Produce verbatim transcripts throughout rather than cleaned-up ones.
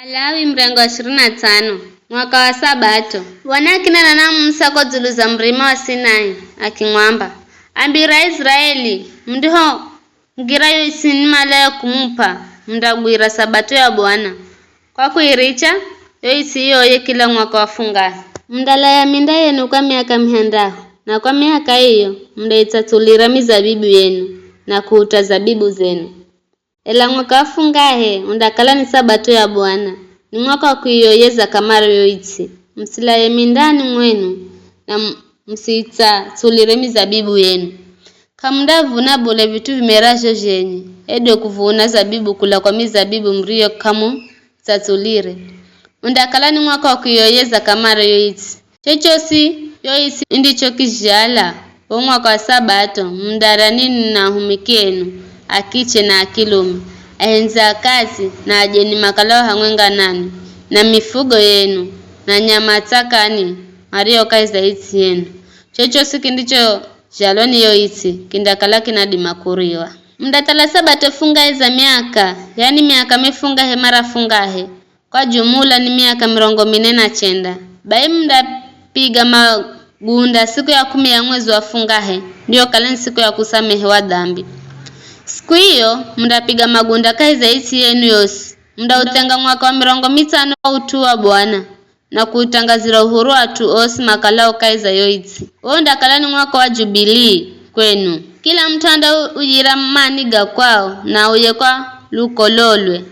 Alawi mrengo wa ishirini na tsano. Mwaka wa Sabato. Bwana akinena na Musa ko dzulu za murima wa Sinai, akimwamba, "Ambira Aiziraeli, mundihongira yo its'i nimalayo kumup'a, mundagwira Sabato ya Bwana, kwa kuiricha yo its'i iyoye kila mwaka wa fungahe. Mundalaya minda yenu kwa miaka mihandahu, na kwa miaka iyo mundaitsatsulira mizabibu yenu na kuuta zabibu zenu. Ela mwaka wa fungahe undakala ni Sabato ya Bwana, ni mwaka wa kuiyoyeza kamare yo its'i. Musilaye mindani mwenu, na mu-, musiitsatsulire mizabibu yenu. K'amundavuna bule vit'u vimerazho zhenye, hedu kuvuna zabibu kula kwa mizabibu muriyo k'amutsatsulire. Undakala ni mwaka wa kuiyoyeza kamare yo its'i. Chochosi yo its'i indichokizhala wo mwaka wa Sabato, mundarya ninwi na ahumiki enu, akiche na akilume, ahendzi a kazi na ajeni makalao hamwenga nanwi, na mifugo yenu, na nyama tsakani mario kahi za its'i yenu. Chochosi kindichozhalwa ni yo its'i kindakala kinadima kuriwa. Mundathala Sabato fungahe za miaka, yani miaka mifungahe mara fungahe, kwa jumula ni miaka mirongo mine na chenda. Bai mundapiga magunda siku ya kumi ya mwezi wa fungahe, ndiyo kala ni siku ya kusamehewa dhambi. Siku iyo mundapiga magunda kahi za its'i yenu yosi. Mundauthenga mwaka wa mirongo mitsano kwa ut'u wa Bwana, na kuutangazira uhuru at'u osi makalao kahi za yo its'i. Wo undakala ni mwaka wa Jubilii kwenu. Kila mut'u andauyira mani ga kwao na auye kwa lukololwe.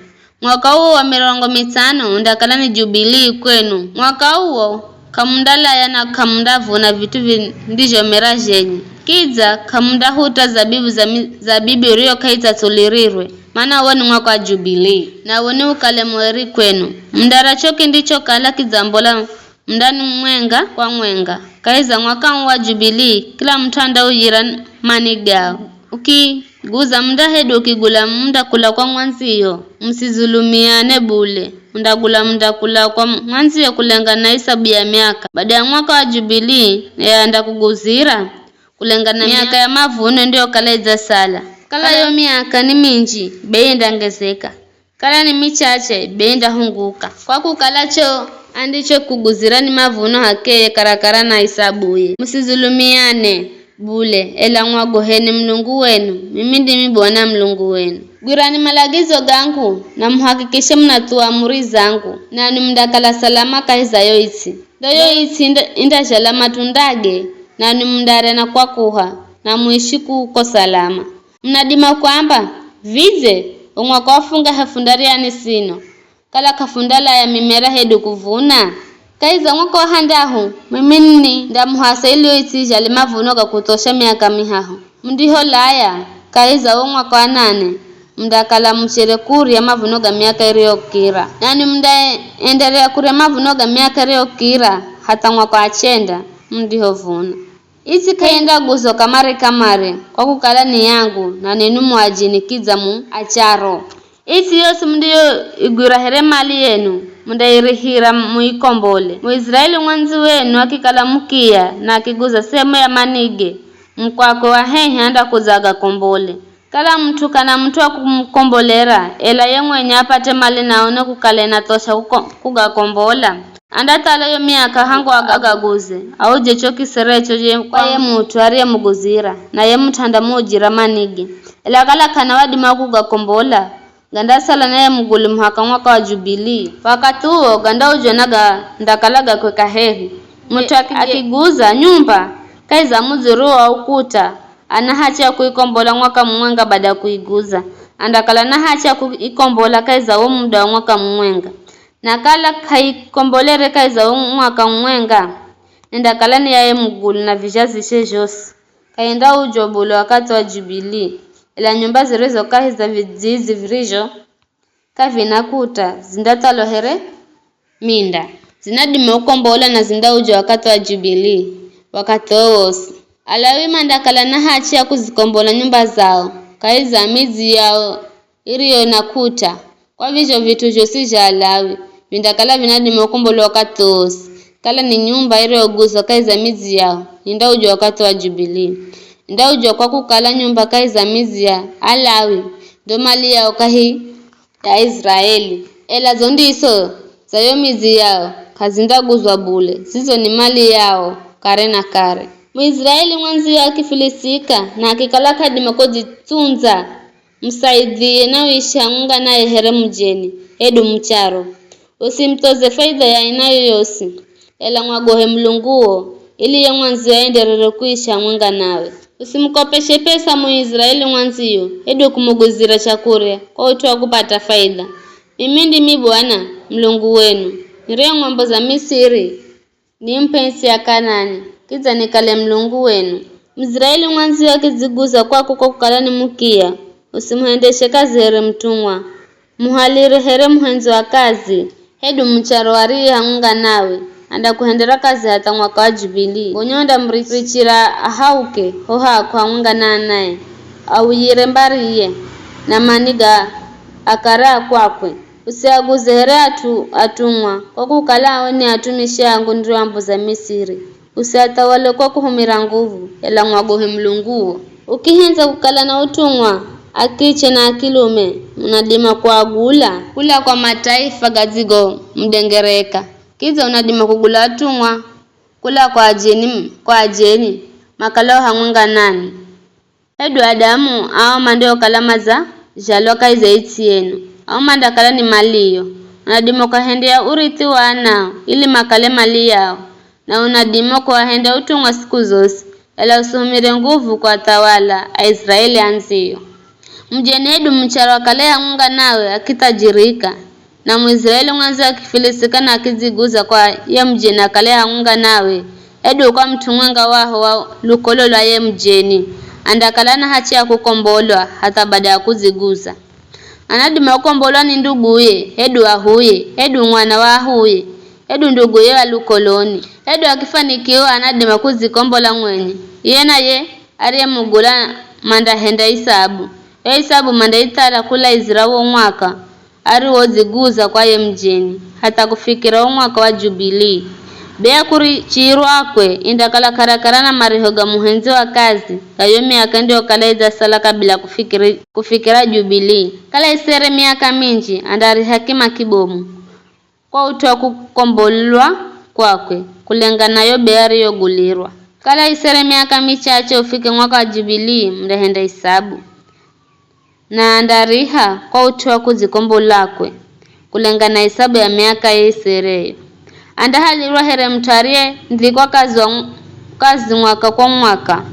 Mwaka uwo wa mirongo mitsano undakala ni Jubilii kwenu. Mwaka uwo k'amundalaya na k'amundavuna vit'u vindizhomera zhenye. Kidza k'amundahuta zabibu za mizabibu iriyo k'aidzatsulirirwe, mana uwo ni mwaka wa Jubilii, na uwo ni ukale mueri kwenu. Mundarya cho kindichokala kidzambola mundani mwenga kwa mwenga. Kahi za mwaka uu wa Jubilii, kila mut'u andauyira mani gao. Ukiguza munda hedu ukigula munda kula kwa mwandziyo, musizulumiane bule. Undagula munda kula kwa mwandziyo kulengana na isabu ya miaka. Bada ya mwaka wa Jubilii, naye andakuguzira kulengana na miaka ya mavuno indiyokala idzasala. Kala yo miaka ni minji, bei indangezeka. Kala ni michache, bei indahunguka. Kwa kukala cho andichokuguzira ni mavuno h'akeye karakara na isabuye. Musizulumiane bule, ela mwagoheni Mulungu wenu, mimi ndimi Bwana Mulungu wenu. Gwirani malagizo gangu, na muhakikishe munathuwa amuri zangu, nanwi mundakala salama kahi za yo its'i. Ndo yo its'i inda-, indazhala matundage, nanwi mundarya na kwakuha, na muishi kuko salama. Munadima kwamba, "Vidze, wo mwaka wa fungahe fundaryani sino, kala k'afundalaya mimera hedu kuvuna?" Kahi za mwaka wa handahu, mimi ninwi ndamuhasa ili yo its'i izhale mavuno ga kuthosha miaka mihahu. Mundiholaya kahi za wo mwaka wa nane, mundakala muchere kurya mavuno ga miaka iriyokira. Nanwi mundaenderea kurya mavuno ga miaka iriyokira hatha mwaka wa chenda mundihovuna. Its'i k'aindaguzwa kamare-kamare, kwa kukala ni yangu, na ninwi muajini kidza mu acharo. Its'i yosi mundiyoigwira here mali yenu, mundairihira muikombole. Muiziraeli mwandzi wenu akikala mukiya na akiguza sehemu ya manige, mukwakwe wa hehi andakudza agakombole. Kala mut'u k'ana mut'u wa kumukombolera, ela ye mwenye apate mali na aone kukala inathosha kuko-, kugakombola, andathala yo miaka hangu aga-, agaguze, auje cho kiserecho ye kwa ye mut'u ariyemuguzira, na ye mut'u andamuujira manige. Ela kala k'ana wadima wa kugakombola, gandasala naye muguli muhaka mwaka wa Jubilii. Wakathi uwo gandaujwa na gandakala gakwe kahehi. Mut'u aki-, akiguza nyumba kahi za mudzi urio wa ukuta, ana hachi ya kuikombola mwaka mumwenga bada ya kuiguza. Andakala na hachi ya kuikombola kahi za wo muda wa mwaka mumwenga. Na kala k'aikombolere kahi za wo mwaka mumwenga, nindakala ni yaye muguli na vizhazishe zhosi. K'aindaujwa bule wakathi wa Jubilii, ela nyumba zirizo kahi za vidzidzi virizho k'avina kuta, zindathalwa here minda. Zinadima kukombola na zindauja wakathi wa Jubilii, wakathi wo wosi. Alawi mandakala na hachi ya kuzikombola nyumba zao, kahi za midzi yao iriyo na kuta. Kwa vizho vit'u zhosi zha Alawi vindakala vinadima kukombolwa wakathi wosi. Kala ni nyumba iriyoguzwa kahi za midzi yao, nindauja wakathi wa Jubilii. Nindauja kwa kukala nyumba kahi za midzi ya Alawi ndo mali yao kahi ya Aiziraeli, Ela zo ndiso za yo midzi yao k'azindaguzwa bule, zizo ni mali yao kare na kare. Muiziraeli mwandziyo akifilisika na akikala k'adima kudzitsundza, musaidhiye na uishi hamwenga naye here mujeni, hedu mucharo. Usimuthoze faidha ya aina yoyosi, ela mwagohe Mulunguwo, ili ye mwandziyo aenderere kuishi hamwenga nawe. Usimukopeshe pesa Muiziraeli mwandziyo, hedu kumuguzira chakurya kwa ut'u wa kupata faidha. Mimi ndimi Bwana, Mulungu wenu, niriyemwamboza Misiri, nimup'e ntsi ya Kanani, kidza nikale Mulungu wenu. Muiziraeli mwandziyo akidziguza kwako kwa kukala ni mukiya, usimuhendeshe kazi here mutumwa. Muhalire here muhendzo wa kazi, hedu mucharo ariye hamwenga nawe, andakuhendera kazi hatha mwaka wa Jubilii. Gonya undamurichira ahauke ho hako hamwenga na anae, auyire mbariye na mani ga akare a kwakwe. Usiaguze here at'u atumwa, kwa kukala ao ni atumishi angu nirioamboza Misiri. Usiathawale kwa kuhumira nguvu, ela mwagohe Mulunguwo. Ukihendza kukala na utumwa, akiche na akilume, unadima kuagula kula kwa mataifa gadzigomudengereka. Kidza unadima kugula atumwa kula kwa ajeni, kwa ajeni makalao hamwenga nanwi. Hedu adamu ao mandiokala madzazhalwa kahi za its'i yenu, ao mandakala ni maliyo. Unadima ukahendea urithi wa anao, ili makale mali yao, na unadima kuwahenda utumwa siku zosi, ela usihumire nguvu kuathawala Aiziraeli andziyo. Mujeni hedu mucharo akale hamwenga nawe akithajirika, na Muiziraeli mwandziyo akifilisika na akidziguza kwa ye mujeni akale hamwenga nawe, hedu kwa mut'u mwenga waho wa lukolo lwa ye mujeni, andakala na hachi ya kukombolwa hatha bada ya kudziguza. Anadima kukombolwa ni nduguye, hedu ahuye, hedu mwana wa ahuye, hedu nduguye wa lukoloni. Hedu akifanikiwa anadima kudzikombola mwenye. Iye na ye ariyemugula mandahenda isabu. Yo isabu mandaithara kulaizira wo mwaka ariwodziguza kwa ye mujeni, hatha kufikira wo mwaka wa Jubilii. Be akurichirwakwe indakala karakara na mariho ga muhendzi wa kazi ga yo miaka indiyokala idzasala kabila kufikiri, kufikira Jubilii. Kala isere miaka minji, andariha kima kibomu kwa ut'u wa kukombolwa kwakwe, kulengana na yo bei ariyogulirwa. Kala isere miaka michache ufike mwaka wa Jubilii, mundahenda isabu, na andariha kwa ut'u wa kudzikombolakwe, kulengana na isabu ya miaka ye isereyo. Andahalirwa here mut'u ariyendhikwa kazi wa, kazi mwaka kwa mwaka.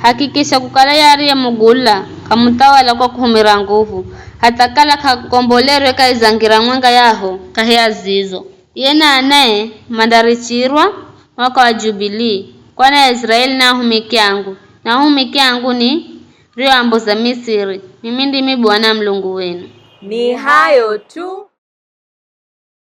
Hakikisha kukala ye ariyemugula k'amuthawala kwa kuhumira nguvu, hatha kala k'akombolerwe kahi za ngira mwenga yaho kahi ya zizo. Ye na anae mandarichirwa mwaka wa Jubilii, kwani Aiziraeli ni ahumiki angu, na ahumiki angu ni rioamboza Misiri. Mimi ndimi Bwana Mulungu wenu. Ni hayo tu.